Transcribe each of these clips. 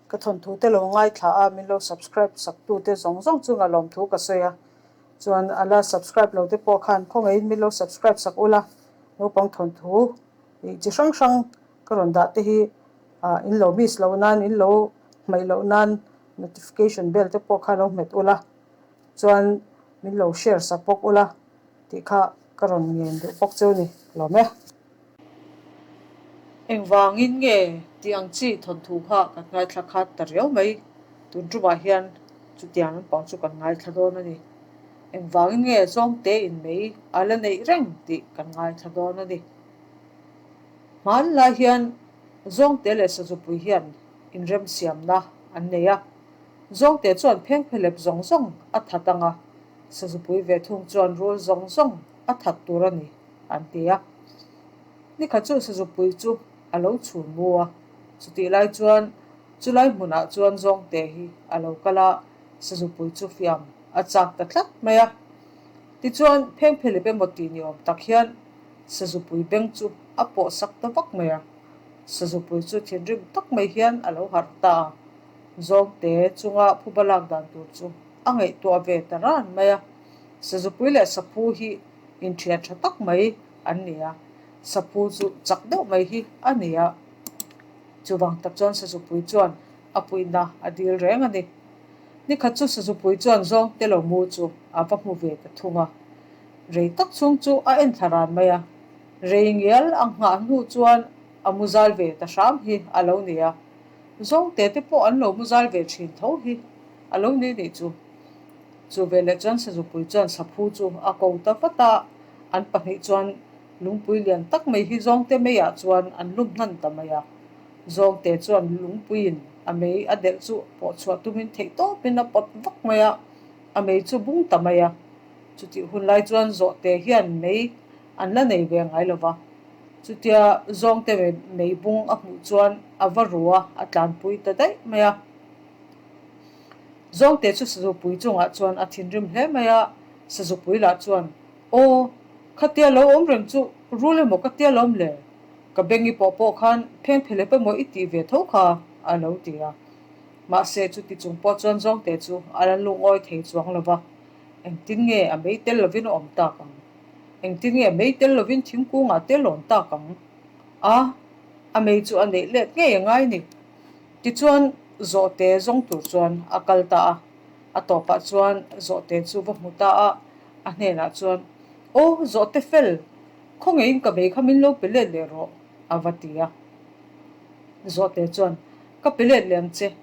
Ka thawnthu te lo ngaithla a, min lo subscribe sak tu te zawng zawng chunga lawmthu ka sawi a. Chuan a la subscribe lo te pawh khan khawngaihin min lo subscribe sak ula, naupang thawnthu ih chi hrang hrang ka rawn dah te hi ah in lo miss loh nan, in lo hmaih loh nan notification bell te pawh kha lo hmet ula, chuan min lo share sak bawk ula tih kha ka rawn ngen duh bawk cheu ni lawm e. Engvangin nge tih ang chi thawnthu kha kan ngaithla khat ta riau mai? Tun tumah hian chutiang lampang chu kan ngaithla dawn a ni. Engvangin nge zawngte in mei a la neih reng tih kan ngaithla dawn a ni. Hmanlai hian zawngte leh sazupui hian inremsiamna an nei a. Zawngte chuan phengphelep zawng zawng a that ang a, sazupui ve thung chuan rul zawng zawng a that tur a ni. an ti a. Nikhat chu Sazupui chu a lo chhun mu a, chutih lai chuan chulai hmunah chuan Zawngte hi a lo kal a, Sazupui chu fiam a chak ta tlat mai a. Tichuan Phengphelip emaw tih ni awm tak hian Sazupui beng chu a pawh sak ta vak mai a, Sazupui chu thinrim tak mai hian a lo harh ta a, Zawngte chunga phuba lak dan tur chu a ngaihtuah ve ta ran mai a. Sazupui leh Saphu hi Inthian tha tak mai an ni a, saphu chu chak deuh mai hi a ni a. Chuvang tak chuan Sazupui chuan a puihna a dil reng a ni. Nikhat chu Sazupui chuan zawng te lo mu chu a va hmu ve ta thung a. Rei tak chhung chu a en thla ran mai a. Rei ngial a nghah hnu chuan a mu zal ve ta hram hi a lo ni a. Zawngte te pawh an lo mu zal ve thin tho hi a lo ni nih chu. Chu veleh chuan Sazupui chuan Saphu chu a ko ta vat a, an pahnih chuan lungpui lian tak mai hi Zawngte meiah chuan an lum hnan ta mai a. Zawngte chuan lungpuiin a mei a delh chu pawh chhuah tumin theih tawpin a pawt vak mai a, a mei chu bung ta mai a. Chutih hun lai chuan Zawhte hian mei an la nei ve ngai lo va. Chutia Zawngte mei bung a hmuh chuan a va ru a, a tlanpui ta daih mai a. Zawngte chu Sazupui chungah chuan a thinrim hle mai a, Sazupui lah chuan, Aw, khatia lo awm reng chu rul emaw ka tia lawm le? Ka bengi pawh pawh khan phengphelep emaw i tih ve tho kha, a lo ti a. Mahse, chuti chung pawh chuan Zawngte chu a la lungawi thei chuang lo va, Engtin nge a mei tel lovin a awm tak ang? Engtin nge a mei tel lovin thingkungah te lawn tak ang? A, a mei chu a neih let ngei a ngai ni. Tichuan, zawhte zawng tur chuan a kal ta a. A tawpah chuan zawhte chu va hmu ta a, a hnenah chuan, Aw, zawhte fel, khawngeiin ka bei kha min lo pe let leh rawh, a va ti a. Zawhte chuan, Ka pe let leh ang che.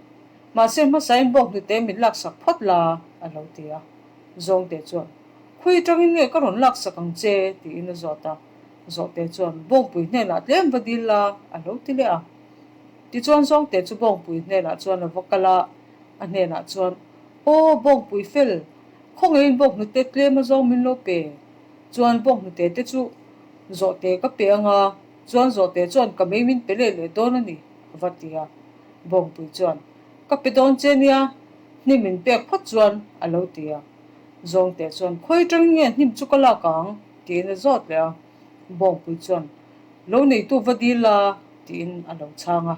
Mahse, hmasain bawk hnute min laksak phawt la, a lo ti a. Zawngte chuan, Khawi atangin nge ka rawn laksak ang che? tiin a zawt a. Zawhte chuan, Bawngpui hnenah tlem va dil la, a lo ti leh a. Tichuan Zawngte chu Bawngpui hnenah chuan a va kal a, a hnenah chuan, Aw Bawngpui fel, khawngeiin Bawnghnute tlem a zawng min lo pe. Chuan Bawnghnute te chu Zawhte ka pe ang a, chuan Zawhte chuan ka mei min pe leh leh dawn a ni, a va ti a. Bawngpui chuan, Ka pe dawn che nia, hnim min pek phawt chuan, a lo ti a. Zawngte chuan, Khawi atangin nge hnim chu ka lak ang? tiin a zawt leh a. Bawngpui chuan, Lo neitu va dil la, tiin a lo chhang a.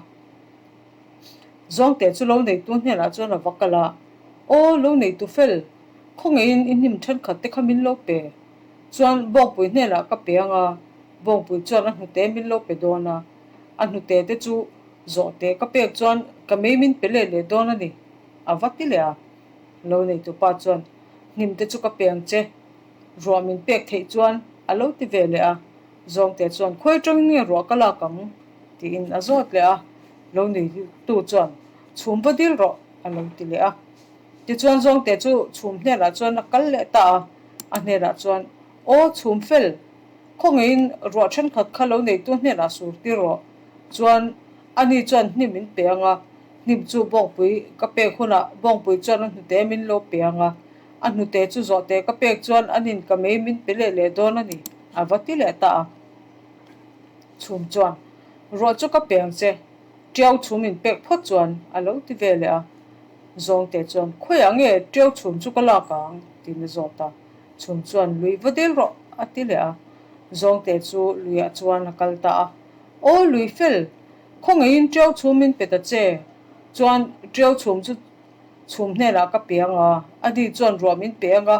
Zawngte chu lo neitu hnenah chuan a va kal a, Aw, lo neitu fel, khawngeiin i hnim thenkhat te kha min lo pe. Chuan Bawngpui hnenah ka pe ang a, Bawngpui chuan a hnute min lo pe dawn a, a hnute te chu zawhte ka pek chuan ka mei min pe leh leh dawn a ni, a va ti leh a. Lo neitu pa chuan, Hnim te chu ka pe ang che, ruah min pek theih chuan a lo ti ve leh a. Zawngte chuan, Khawi atangin nge ruah ka lak ang? tiin a zawt leh a. Lo neitu chuan, Chhum va dil rawh, a lo ti leh a. Tichuan Zawngte chu chhum hnenah chuan a kal leh ta a. A hnenah chuan, Aw chhum fel, khawngeiin ruah thenkhat kha lo neitu hnenah sur tir rawh. Chuan ani chuan hnim min pe ang a, hnim chu bawngpui ka pek hunah bawngpui chuan a hnute min lo pe ang a, a hnute chu zawhte ka pek chuan anin ka mei min pe leh leh dawn a ni. A va ti leh ta a. Chhum chuan, Ruah chu ka pe ang che, Tiau chhum in pek phawt chuan a lo ti ve leh a. Zawngte chuan, Khawiah nge Tiau chhum chu ka lak ang? tiin a zawt a. Chhum chuan, Lui va dil rawh, a ti leh a. Zawngte chu luiah chuan a kal ta a. Aw lui fel, khawngaihin Tiau chhum min pe ta che. Chuan ṭiau chhum chu chhum hnenah ka pe ang a, ani chuan ruah min pe ang a,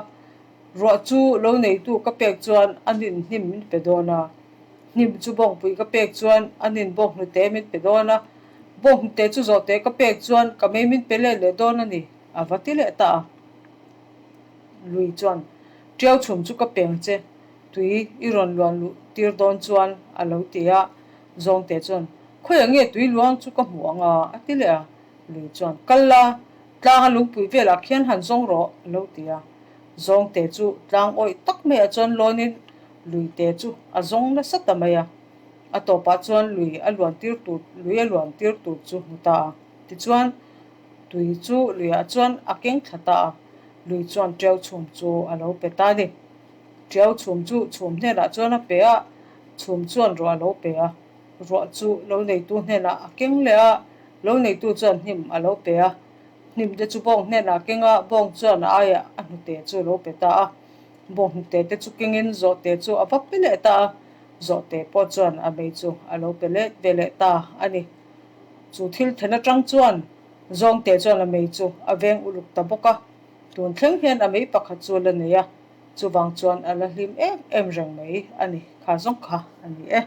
ruah chu lo neitu ka pek chuan a nin hnim min pe dawn a, hnim chu bawngpui ka pek chuan a nin bawnghnute min pe dawn a, bawnghnute chu zawhte ka pek chuan ka mei min pe let leh dawn a ni, a va ti leh ta a. Lui chuan, Ṭiau chhum chu ka peng che, tui i rawn luan luh tir dawn chuan a lo ti a. Zawngte chuan, Khawiah nge tui luang chu ka hmuh ang a? a ti leh a. Lui chuan, Kal la, tlanga lungpui velah khian han zawng rawh, a lo ti a. Zawngte chu tlang awih tak maiah chuan lawnin luite chu a zawng nasa ta mai a. A tawpah chuan lui a luan tir tur lui a luan tir tur chu hmu ta a. Tichuan, tui chu luiah chuan a keng thla ta a, lui chuan ṭiau chhum chu a lo pe ta a ni. Ṭiau chhum chu chhum hnenah chuan a pe a, chhum chuan ruah a lo pe a. Ruah chu lo neitu hnenah a keng leh a, lo neitu chuan hnim a lo pe a. Hnim te chu bawng hnenah a keng a, bawng chuan a aiah a hnute chu a lo pe ta a. Bawng hnute te chu kengin zawhte chu a va pe leh ta a, zawhte pawh chuan a mei chu a lo pe let ve leh ta a ni. Chu thil then atang chuan Zawngte chuan a mei chu a veng uluk ta bawk a, tun thleng hian a mei pakhat chu la nei a, chuvang chuan a la hlim em em reng mai a ni, kha zawng kha a ni e.